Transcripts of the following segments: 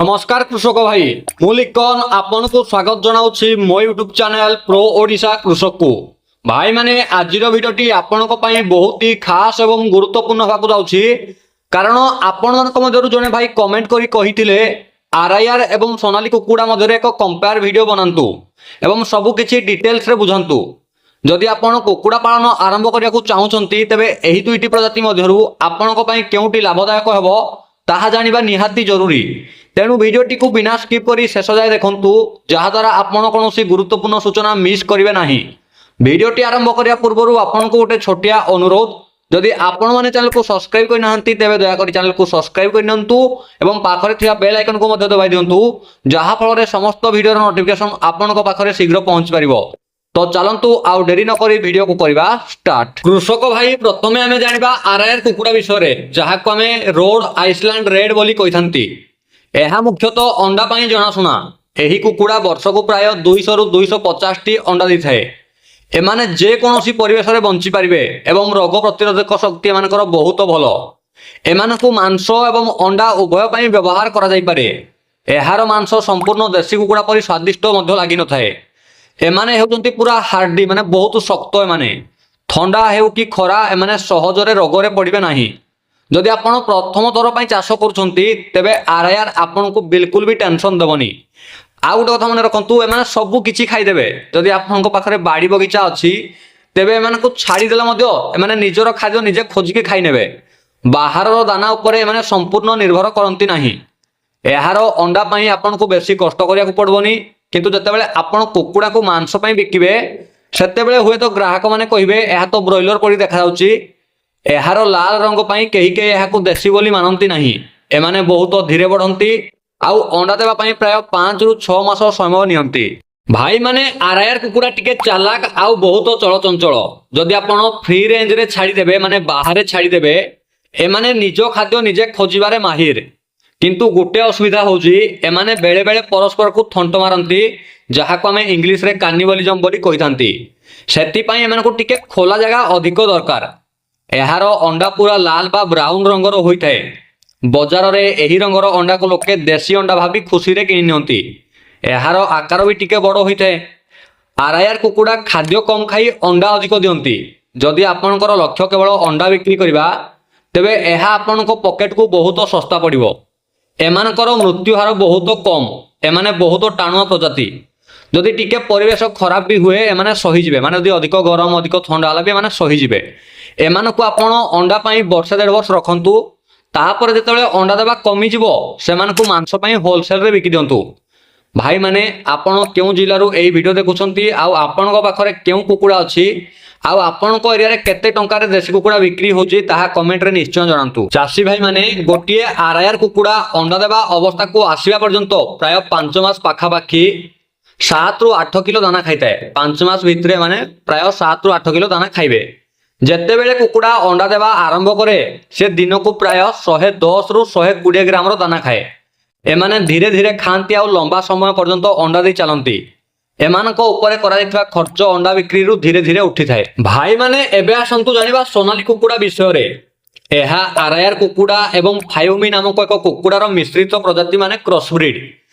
ନମସ୍କାର କୃଷକ ଭାଇ, ମୁଁ ଲିକନ ଆପଣଙ୍କୁ ସ୍ୱାଗତ ଜଣାଉଛି ମୋ ୟୁଟ୍ୟୁବ୍ ଚ୍ୟାନେଲ ପ୍ରୋ ଓଡ଼ିଶା କୃଷକକୁ। ଭାଇମାନେ, ଆଜିର ଭିଡ଼ିଓଟି ଆପଣଙ୍କ ପାଇଁ ବହୁତ ହି ଖାସ୍ ଏବଂ ଗୁରୁତ୍ୱପୂର୍ଣ୍ଣ ହେବାକୁ ଯାଉଛି, କାରଣ ଆପଣମାନଙ୍କ ମଧ୍ୟରୁ ଜଣେ ଭାଇ କମେଣ୍ଟ କରି କହିଥିଲେ, ଆର୍ଆଇଆର୍ ଏବଂ ସୋନାଲି କୁକୁଡ଼ା ମଧ୍ୟରେ ଏକ କମ୍ପେୟାର ଭିଡ଼ିଓ ବନାନ୍ତୁ ଏବଂ ସବୁ କିଛି ଡିଟେଲ୍ସରେ ବୁଝାନ୍ତୁ। ଯଦି ଆପଣ କୁକୁଡ଼ା ପାଳନ ଆରମ୍ଭ କରିବାକୁ ଚାହୁଁଛନ୍ତି, ତେବେ ଏହି ଦୁଇଟି ପ୍ରଜାତି ମଧ୍ୟରୁ ଆପଣଙ୍କ ପାଇଁ କେଉଁଟି ଲାଭଦାୟକ ହେବ, ତାହା ଜାଣିବା ନିହାତି ଜରୁରୀ। ତେଣୁ ଭିଡ଼ିଓଟିକୁ ବିନା ସ୍କିପ୍ କରି ଶେଷ ଯାଏ ଦେଖନ୍ତୁ, ଯାହାଦ୍ୱାରା ଆପଣ କୌଣସି ଗୁରୁତ୍ୱପୂର୍ଣ୍ଣ ସୂଚନା ମିସ୍ କରିବେ ନାହିଁ। ଭିଡ଼ିଓଟି ଆରମ୍ଭ କରିବା ପୂର୍ବରୁ ଆପଣଙ୍କୁ ଗୋଟେ ଛୋଟିଆ ଅନୁରୋଧ, ଯଦି ଆପଣମାନେ ଚ୍ୟାନେଲକୁ ସବସ୍କ୍ରାଇବ୍ କରିନାହାନ୍ତି, ତେବେ ଦୟାକରି ଚ୍ୟାନେଲକୁ ସବସ୍କ୍ରାଇବ୍ କରିନିଅନ୍ତୁ ଏବଂ ପାଖରେ ଥିବା ବେଲ୍ ଆଇକନକୁ ମଧ୍ୟ ଦବାଇ ଦିଅନ୍ତୁ, ଯାହାଫଳରେ ସମସ୍ତ ଭିଡ଼ିଓର ନୋଟିଫିକେସନ୍ ଆପଣଙ୍କ ପାଖରେ ଶୀଘ୍ର ପହଞ୍ଚି ପାରିବ। ତ ଚାଲନ୍ତୁ, ଆଉ ଡେରି ନକରି ଭିଡ଼ିଓକୁ କରିବା ଷ୍ଟାର୍ଟ। କୃଷକ ଭାଇ, ପ୍ରଥମେ ଆମେ ଜାଣିବା ଆର୍ଆଇଆର୍ କୁକୁଡ଼ା ବିଷୟରେ, ଯାହାକୁ ଆମେ ରୋଡ୍ ଆଇଲ୍ୟାଣ୍ଡ ରେଡ୍ ବୋଲି କହିଥାନ୍ତି। ଏହା ମୁଖ୍ୟତଃ ଅଣ୍ଡା ପାଇଁ ଜଣାଶୁଣା। ଏହି କୁକୁଡ଼ା ବର୍ଷକୁ ପ୍ରାୟ 200ରୁ 250ଟି ଅଣ୍ଡା ଦେଇଥାଏ। ଏମାନେ ଯେକୌଣସି ପରିବେଶରେ ବଞ୍ଚିପାରିବେ ଏବଂ ରୋଗ ପ୍ରତିରୋଧକ ଶକ୍ତି ଏମାନଙ୍କର ବହୁତ ଭଲ। ଏମାନଙ୍କୁ ମାଂସ ଏବଂ ଅଣ୍ଡା ଉଭୟ ପାଇଁ ବ୍ୟବହାର କରାଯାଇପାରେ। ଏହାର ମାଂସ ସମ୍ପୂର୍ଣ୍ଣ ଦେଶୀ କୁକୁଡ଼ା ପରି ସ୍ୱାଦିଷ୍ଟ ମଧ୍ୟ ଲାଗିନଥାଏ। ଏମାନେ ହେଉଛନ୍ତି ପୁରା ହାର୍ଡି, ମାନେ ବହୁତ ଶକ୍ତ। ଏମାନେ ଥଣ୍ଡା ହେଉ କି ଖରା, ଏମାନେ ସହଜରେ ରୋଗରେ ପଡ଼ିବେ ନାହିଁ। ଯଦି ଆପଣ ପ୍ରଥମ ଥର ପାଇଁ ଚାଷ କରୁଛନ୍ତି, ତେବେ ଆର୍ଆଇଆର୍ ଆପଣଙ୍କୁ ବିଲକୁଲ ବି ଟେନସନ୍ ଦେବନି। ଆଉ ଗୋଟେ କଥା ମନେ ରଖନ୍ତୁ, ଏମାନେ ସବୁ କିଛି ଖାଇଦେବେ। ଯଦି ଆପଣଙ୍କ ପାଖରେ ବାଡ଼ି ବଗିଚା ଅଛି, ତେବେ ଏମାନଙ୍କୁ ଛାଡ଼ିଦେଲେ ମଧ୍ୟ ଏମାନେ ନିଜର ଖାଦ୍ୟ ନିଜେ ଖୋଜିକି ଖାଇନେବେ। ବାହାରର ଦାନା ଉପରେ ଏମାନେ ସମ୍ପୂର୍ଣ୍ଣ ନିର୍ଭର କରନ୍ତି ନାହିଁ। ଏହାର ଅଣ୍ଡା ପାଇଁ ଆପଣଙ୍କୁ ବେଶୀ କଷ୍ଟ କରିବାକୁ ପଡ଼ିବନି, କିନ୍ତୁ ଯେତେବେଳେ ଆପଣ କୁକୁଡ଼ାକୁ ମାଂସ ପାଇଁ ବିକିବେ, ସେତେବେଳେ ହୁଏତ ଗ୍ରାହକମାନେ କହିବେ, ଏହା ତ ବ୍ରଏଲର ପରି ଦେଖାଯାଉଛି। ଏହାର ଲାଲ ରଙ୍ଗ ପାଇଁ କେହି କେହି ଏହାକୁ ଦେଶୀ ବୋଲି ମାନନ୍ତି ନାହିଁ। ଏମାନେ ବହୁତ ଧୀରେ ବଢ଼ନ୍ତି ଆଉ ଅଣ୍ଡା ଦେବା ପାଇଁ ପ୍ରାୟ 5ରୁ 6 ମାସ ସମୟ ନିଅନ୍ତି। ଭାଇମାନେ, ଆର୍ଆଇଆର୍ କୁକୁଡ଼ା ଟିକେ ଚାଲାକ ଆଉ ବହୁତ ଚଳଚଞ୍ଚଳ। ଯଦି ଆପଣ ଫ୍ରି ରେଞ୍ଜରେ ଛାଡ଼ିଦେବେ, ମାନେ ବାହାରେ ଛାଡ଼ିଦେବେ, ଏମାନେ ନିଜ ଖାଦ୍ୟ ନିଜେ ଖୋଜିବାରେ ମାହିର। କିନ୍ତୁ ଗୋଟେ ଅସୁବିଧା ହେଉଛି, ଏମାନେ ବେଳେ ବେଳେ ପରସ୍ପରକୁ ଥଣ୍ଟ ମାରନ୍ତି, ଯାହାକୁ ଆମେ ଇଂଲିଶରେ କାନିବଲିଜମ ବୋଲି କହିଥାନ୍ତି। ସେଥିପାଇଁ ଏମାନଙ୍କୁ ଟିକେ ଖୋଲା ଜାଗା ଅଧିକ ଦରକାର। ଏହାର ଅଣ୍ଡା ପୁରା ଲାଲ ବା ବ୍ରାଉନ ରଙ୍ଗର ହୋଇଥାଏ। ବଜାରରେ ଏହି ରଙ୍ଗର ଅଣ୍ଡାକୁ ଲୋକେ ଦେଶୀ ଅଣ୍ଡା ଭାବି ଖୁସିରେ କିଣି ନିଅନ୍ତି। ଏହାର ଆକାର ବି ଟିକେ ବଡ଼ ହୋଇଥାଏ। ଆର୍ଆଇଆର୍ କୁକୁଡ଼ା ଖାଦ୍ୟ କମ୍ ଖାଇ ଅଣ୍ଡା ଅଧିକ ଦିଅନ୍ତି। ଯଦି ଆପଣଙ୍କର ଲକ୍ଷ୍ୟ କେବଳ ଅଣ୍ଡା ବିକ୍ରି କରିବା, ତେବେ ଏହା ଆପଣଙ୍କ ପକେଟକୁ ବହୁତ ଶସ୍ତା ପଡ଼ିବ। ଏମାନଙ୍କର ମୃତ୍ୟୁ ହାର ବହୁତ କମ୍। ଏମାନେ ବହୁତ ଟାଣୁଆ ପ୍ରଜାତି। ଯଦି ଟିକେ ପରିବେଶ ଖରାପ ବି ହୁଏ, ଏମାନେ ସହିଯିବେ। ମାନେ ଯଦି ଅଧିକ ଗରମ, ଅଧିକ ଥଣ୍ଡା ହେଲା ବି ଏମାନେ ସହିଯିବେ। ଏମାନଙ୍କୁ ଆପଣ ଅଣ୍ଡା ପାଇଁ ବର୍ଷେ ଦେଢ଼ ବର୍ଷ ରଖନ୍ତୁ। ତାପରେ ଯେତେବେଳେ ଅଣ୍ଡା ଦେବା କମିଯିବ, ସେମାନଙ୍କୁ ମାଂସ ପାଇଁ ହୋଲସେଲରେ ବିକି ଦିଅନ୍ତୁ। ଭାଇମାନେ, ଆପଣ କେଉଁ ଜିଲ୍ଲାରୁ ଏଇ ଭିଡ଼ିଓ ଦେଖୁଛନ୍ତି ଆଉ ଆପଣଙ୍କ ପାଖରେ କେଉଁ କୁକୁଡ଼ା ଅଛି ଆଉ ଆପଣଙ୍କ ଏରିଆରେ କେତେ ଟଙ୍କାରେ ଦେଶୀ କୁକୁଡ଼ା ବିକ୍ରି ହେଉଛି, ତାହା କମେଣ୍ଟରେ ନିଶ୍ଚୟ ଜଣାନ୍ତୁ। ଚାଷୀ ଭାଇମାନେ, ଗୋଟିଏ ଆର୍ଆଇଆର୍ କୁକୁଡ଼ା ଅଣ୍ଡା ଦେବା ଅବସ୍ଥାକୁ ଆସିବା ପର୍ଯ୍ୟନ୍ତ ପ୍ରାୟ 5 ମାସ ପାଖାପାଖି 7ରୁ 8 କିଲୋ ଦାନା ଖାଇଥାଏ। 5 ମାସ ଭିତରେ ମାନେ ପ୍ରାୟ 7ରୁ 8 କିଲୋ ଦାନା ଖାଇବେ। ଯେତେବେଳେ କୁକୁଡ଼ା ଅଣ୍ଡା ଦେବା ଆରମ୍ଭ କରେ, ସେ ଦିନକୁ ପ୍ରାୟ 110ରୁ 120 ଗ୍ରାମର ଦାନା ଖାଏ। ଏମାନେ ଧୀରେ ଧୀରେ ଖାଆନ୍ତି ଆଉ ଲମ୍ବା ସମୟ ପର୍ଯ୍ୟନ୍ତ ଅଣ୍ଡା ଦେଇ ଚାଲନ୍ତି। ଏମାନଙ୍କ ଉପରେ କରାଯାଇଥିବା ଖର୍ଚ୍ଚ ଅଣ୍ଡା ବିକ୍ରିରୁ ଧୀରେ ଧୀରେ ଉଠିଥାଏ। ଭାଇମାନେ, ଏବେ ଆସନ୍ତୁ ଜାଣିବା ସୋନାଲି କୁକୁଡ଼ା ବିଷୟରେ। ଏହା ଆର୍ଆଇଆର୍ କୁକୁଡ଼ା ଏବଂ ଫାୟୁମି ନାମକ ଏକ କୁକୁଡ଼ାର ମିଶ୍ରିତ ପ୍ରଜାତି, ମାନେ କ୍ରସବ୍ରିଡ୍,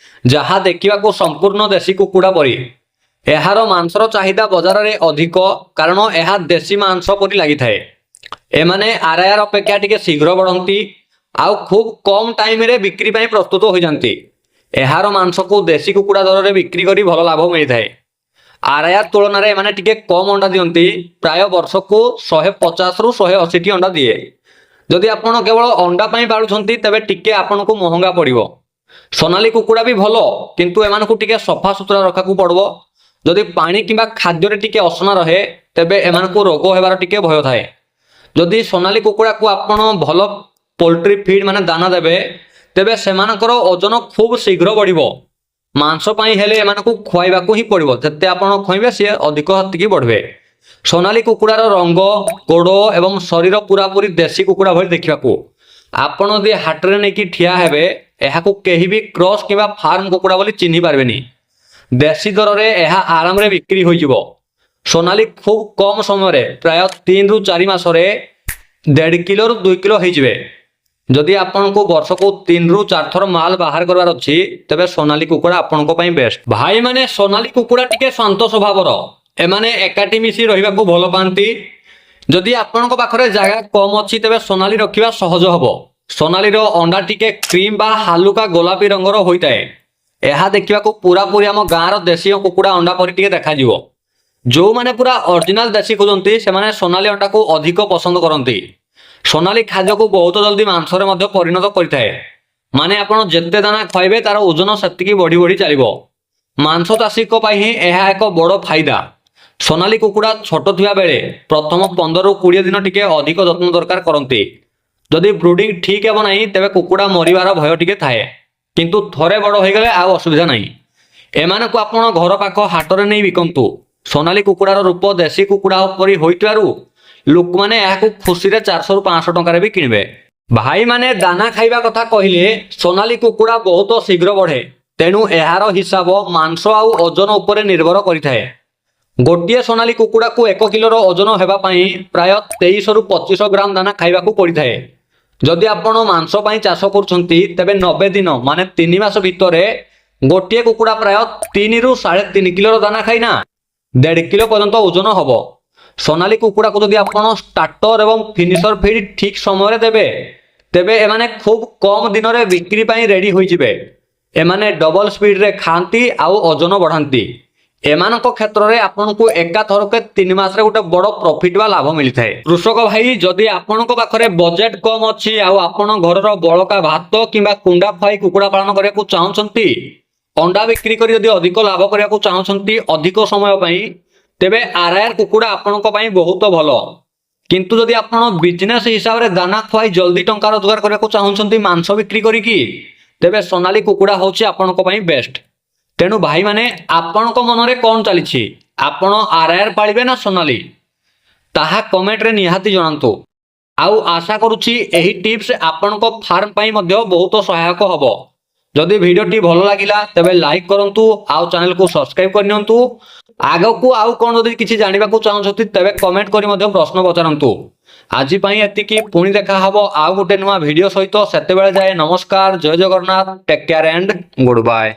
ଯାହା ଦେଖିବାକୁ ସମ୍ପୂର୍ଣ୍ଣ ଦେଶୀ କୁକୁଡ଼ା ପରି। ଏହାର ମାଂସର ଚାହିଦା ବଜାରରେ ଅଧିକ, କାରଣ ଏହା ଦେଶୀ ମାଂସ ପରି ଲାଗିଥାଏ। ଏମାନେ ଆର୍ଆଇଆର୍ ଅପେକ୍ଷା ଟିକେ ଶୀଘ୍ର ବଢ଼ନ୍ତି ଆଉ ଖୁବ୍ କମ୍ ଟାଇମରେ ବିକ୍ରି ପାଇଁ ପ୍ରସ୍ତୁତ ହୋଇଯାନ୍ତି। ଏହାର ମାଂସକୁ ଦେଶୀ କୁକୁଡ଼ା ଦରରେ ବିକ୍ରି କରି ଭଲ ଲାଭ ମିଳିଥାଏ। ଆର୍ଆଇଆର୍ ତୁଳନାରେ ଏମାନେ ଟିକେ କମ୍ ଅଣ୍ଡା ଦିଅନ୍ତି, ପ୍ରାୟ ବର୍ଷକୁ 150ରୁ 180ଟି ଅଣ୍ଡା ଦିଏ। ଯଦି ଆପଣ କେବଳ ଅଣ୍ଡା ପାଇଁ ପାଳୁଛନ୍ତି, ତେବେ ଟିକେ ଆପଣଙ୍କୁ ମହଙ୍ଗା ପଡ଼ିବ। ସୋନାଲି କୁକୁଡ଼ା ବି ଭଲ, କିନ୍ତୁ ଏମାନଙ୍କୁ ଟିକେ ସଫା ସୁତୁରା ରଖିବାକୁ ପଡ଼ିବ। ଯଦି ପାଣି କିମ୍ବା ଖାଦ୍ୟରେ ଟିକେ ଅସନା ରହେ, ତେବେ ଏମାନଙ୍କୁ ରୋଗ ହେବାର ଟିକେ ଭୟ ଥାଏ। ଯଦି ସୋନାଲି କୁକୁଡ଼ାକୁ ଆପଣ ଭଲ ପୋଲଟ୍ରି ଫିଡ୍, ମାନେ ଦାନା ଦେବେ, ତେବେ ସେମାନଙ୍କର ଓଜନ ଖୁବ୍ ଶୀଘ୍ର ବଢ଼ିବ। ମାଂସ ପାଇଁ ହେଲେ ଏମାନଙ୍କୁ ଖୁଆଇବାକୁ ହିଁ ପଡ଼ିବ। ଯେତେ ଆପଣ ଖୁଆଇବେ, ସିଏ ଅଧିକ ସେତିକି ବଢ଼ିବେ। ସୋନାଲି କୁକୁଡ଼ାର ରଙ୍ଗ, ଗୋଡ଼ ଏବଂ ଶରୀର ପୁରାପୁରି ଦେଶୀ କୁକୁଡ଼ା ଭଳି ଦେଖିବାକୁ। ଆପଣ ଯଦି ହାଟରେ ନେଇକି ଠିଆ ହେବେ, ଏହାକୁ କେହି ବି କ୍ରସ୍ କିମ୍ବା ଫାର୍ମ କୁକୁଡ଼ା ବୋଲି ଚିହ୍ନି ପାରିବେନି। ଦେଶୀ ଦରରେ ଏହା ଆରାମରେ ବିକ୍ରି ହୋଇଯିବ। ସୋନାଲି ଖୁବ୍ କମ୍ ସମୟରେ, ପ୍ରାୟ 3ରୁ 4 ମାସରେ 1.5 କିଲୋରୁ 2 କିଲୋ ହେଇଯିବେ। ଯଦି ଆପଣଙ୍କୁ ବର୍ଷକୁ 3ରୁ 4 ଥର ମାଲ ବାହାର କରିବାର ଅଛି, ତେବେ ସୋନାଲି କୁକୁଡ଼ା ଆପଣଙ୍କ ପାଇଁ ବେଷ୍ଟ। ଭାଇମାନେ, ସୋନାଲି କୁକୁଡ଼ା ଟିକେ ଶାନ୍ତ ସ୍ୱଭାବର। ଏମାନେ ଏକାଠି ମିଶି ରହିବାକୁ ଭଲ ପାଆନ୍ତି। ଯଦି ଆପଣଙ୍କ ପାଖରେ ଜାଗା କମ୍ ଅଛି, ତେବେ ସୋନାଲି ରଖିବା ସହଜ ହେବ। ସୋନାଲିର ଅଣ୍ଡା ଟିକେ କ୍ରିମ୍ ବା ହାଲୁକା ଗୋଲାପୀ ରଙ୍ଗର ହୋଇଥାଏ। ଏହା ଦେଖିବାକୁ ପୁରାପୁରି ଆମ ଗାଁର ଦେଶୀୟ କୁକୁଡ଼ା ଅଣ୍ଡା ପରି ଟିକେ ଦେଖାଯିବ। ଯେଉଁମାନେ ପୁରା ଅରିଜିନାଲ ଦେଶୀ ଖୋଜନ୍ତି, ସେମାନେ ସୋନାଲି ଅଣ୍ଡାକୁ ଅଧିକ ପସନ୍ଦ କରନ୍ତି। ସୋନାଲି ଖାଦ୍ୟକୁ ବହୁତ ଜଲ୍ଦି ମାଂସରେ ମଧ୍ୟ ପରିଣତ କରିଥାଏ। ମାନେ ଆପଣ ଯେତେ ଦାନା ଖୁଆଇବେ, ତାର ଓଜନ ସେତିକି ବଢି ବଢି ଚାଲିବ। ମାଂସ ଚାଷୀଙ୍କ ପାଇଁ ହିଁ ଏହା ଏକ ବଡ଼ ଫାଇଦା। ସୋନାଲି କୁକୁଡ଼ା ଛୋଟ ଥିବା ବେଳେ ପ୍ରଥମ 15ରୁ 20 ଦିନ ଟିକେ ଅଧିକ ଯତ୍ନ ଦରକାର କରନ୍ତି। ଯଦି ବ୍ରୁଡିଂ ଠିକ୍ ହେବ ନାହିଁ, ତେବେ କୁକୁଡ଼ା ମରିବାର ଭୟ ଟିକେ ଥାଏ। କିନ୍ତୁ ଥରେ ବଡ଼ ହୋଇଗଲେ ଆଉ ଅସୁବିଧା ନାହିଁ। ଏମାନଙ୍କୁ ଆପଣ ଘର ପାଖ ହାଟରେ ନେଇ ବିକନ୍ତୁ। ସୋନାଲି କୁକୁଡ଼ାର ରୂପ ଦେଶୀ କୁକୁଡ଼ା ପରି ହୋଇଥିବାରୁ ଲୋକମାନେ ଏହାକୁ ଖୁସିରେ 400ରୁ 500 ଟଙ୍କାରେ ବି କିଣିବେ। ଭାଇମାନେ, ଦାନା ଖାଇବା କଥା କହିଲେ, ସୋନାଲି କୁକୁଡ଼ା ବହୁତ ଶୀଘ୍ର ବଢ଼େ। ତେଣୁ ଏହାର ହିସାବ ମାଂସ ଆଉ ଓଜନ ଉପରେ ନିର୍ଭର କରିଥାଏ। ଗୋଟିଏ ସୋନାଲି କୁକୁଡ଼ାକୁ 1 କିଲୋର ଓଜନ ହେବା ପାଇଁ ପ୍ରାୟ 23ରୁ 25 ଗ୍ରାମ ଦାନା ଖାଇବାକୁ ପଡ଼ିଥାଏ। ଯଦି ଆପଣ ମାଂସ ପାଇଁ ଚାଷ କରୁଛନ୍ତି, ତେବେ 90 ଦିନ ମାନେ 3 ମାସ ଭିତରେ ଗୋଟିଏ କୁକୁଡ଼ା ପ୍ରାୟ 3ରୁ 3.5 କିଲୋର ଦାନା ଖାଇନା 1.5 କିଲୋ ପର୍ଯ୍ୟନ୍ତ ଓଜନ ହେବ। ସୋନାଲି କୁକୁଡ଼ାକୁ ଯଦି ଆପଣ ଷ୍ଟାର୍ଟର ଏବଂ ଫିନିସର ଫିଡ୍ ଠିକ୍ ସମୟରେ ଦେବେ, ତେବେ ଏମାନେ ଖୁବ୍ କମ୍ ଦିନରେ ବିକ୍ରି ପାଇଁ ରେଡି ହୋଇଯିବେ। ଏମାନେ ଡବଲ ସ୍ପିଡରେ ଖାଆନ୍ତି ଆଉ ଓଜନ ବଢ଼ାନ୍ତି। ଏମାନଙ୍କ କ୍ଷେତ୍ରରେ ଆପଣଙ୍କୁ ଏକାଥରକେ 3 ମାସରେ ଗୋଟେ ବଡ଼ ପ୍ରଫିଟ୍ ବା ଲାଭ ମିଳିଥାଏ। କୃଷକ ଭାଇ, ଯଦି ଆପଣଙ୍କ ପାଖରେ ବଜେଟ୍ କମ୍ ଅଛି ଆଉ ଆପଣ ଘରର ବଳକା ଭାତ କିମ୍ବା କୁଣ୍ଡା ଖୁଆଇ କୁକୁଡ଼ା ପାଳନ କରିବାକୁ ଚାହୁଁଛନ୍ତି, ଅଣ୍ଡା ବିକ୍ରି କରି ଯଦି ଅଧିକ ଲାଭ କରିବାକୁ ଚାହୁଁଛନ୍ତି ଅଧିକ ସମୟ ପାଇଁ, ତେବେ ଆର୍ କୁକୁଡ଼ା ଆପଣଙ୍କ ପାଇଁ ବହୁତ ଭଲ। କିନ୍ତୁ ଯଦି ଆପଣ ବିଜନେସ୍ ହିସାବରେ ଦାନା ଖୁଆଇ ଜଲ୍ଦି ଟଙ୍କା ରୋଜଗାର କରିବାକୁ ଚାହୁଁଛନ୍ତି ମାଂସ ବିକ୍ରି କରିକି, ତେବେ ସୋନାଲି କୁକୁଡ଼ା ହେଉଛି ଆପଣଙ୍କ ପାଇଁ ବେଷ୍ଟ। ତେଣୁ ଭାଇମାନେ, ଆପଣଙ୍କ ମନରେ କ'ଣ ଚାଲିଛି? ଆପଣ ଆର୍ ପାଳିବେ ନା ସୋନାଲି, ତାହା କମେଣ୍ଟରେ ନିହାତି ଜଣାନ୍ତୁ। ଆଉ ଆଶା କରୁଛି ଏହି ଟିପ୍ସ ଆପଣଙ୍କ ଫାର୍ମ ପାଇଁ ମଧ୍ୟ ବହୁତ ସହାୟକ ହେବ। ଯଦି ଭିଡ଼ିଓଟି ଭଲ ଲାଗିଲା, ତେବେ ଲାଇକ୍ କରନ୍ତୁ ଆଉ ଚ୍ୟାନେଲକୁ ସବସ୍କ୍ରାଇବ୍ କରିନିଅନ୍ତୁ। ଆଗକୁ ଆଉ କ'ଣ ଯଦି କିଛି ଜାଣିବାକୁ ଚାହୁଁଛନ୍ତି, ତେବେ କମେଣ୍ଟ କରି ମଧ୍ୟ ପ୍ରଶ୍ନ ପଚାରନ୍ତୁ। ଆଜି ପାଇଁ ଏତିକି। ପୁଣି ଦେଖା ହବ ଆଉ ଗୋଟେ ନୂଆ ଭିଡ଼ିଓ ସହିତ। ସେତେବେଳେ ଯାଏ ନମସ୍କାର, ଜୟ Jagannath, take care and good bye.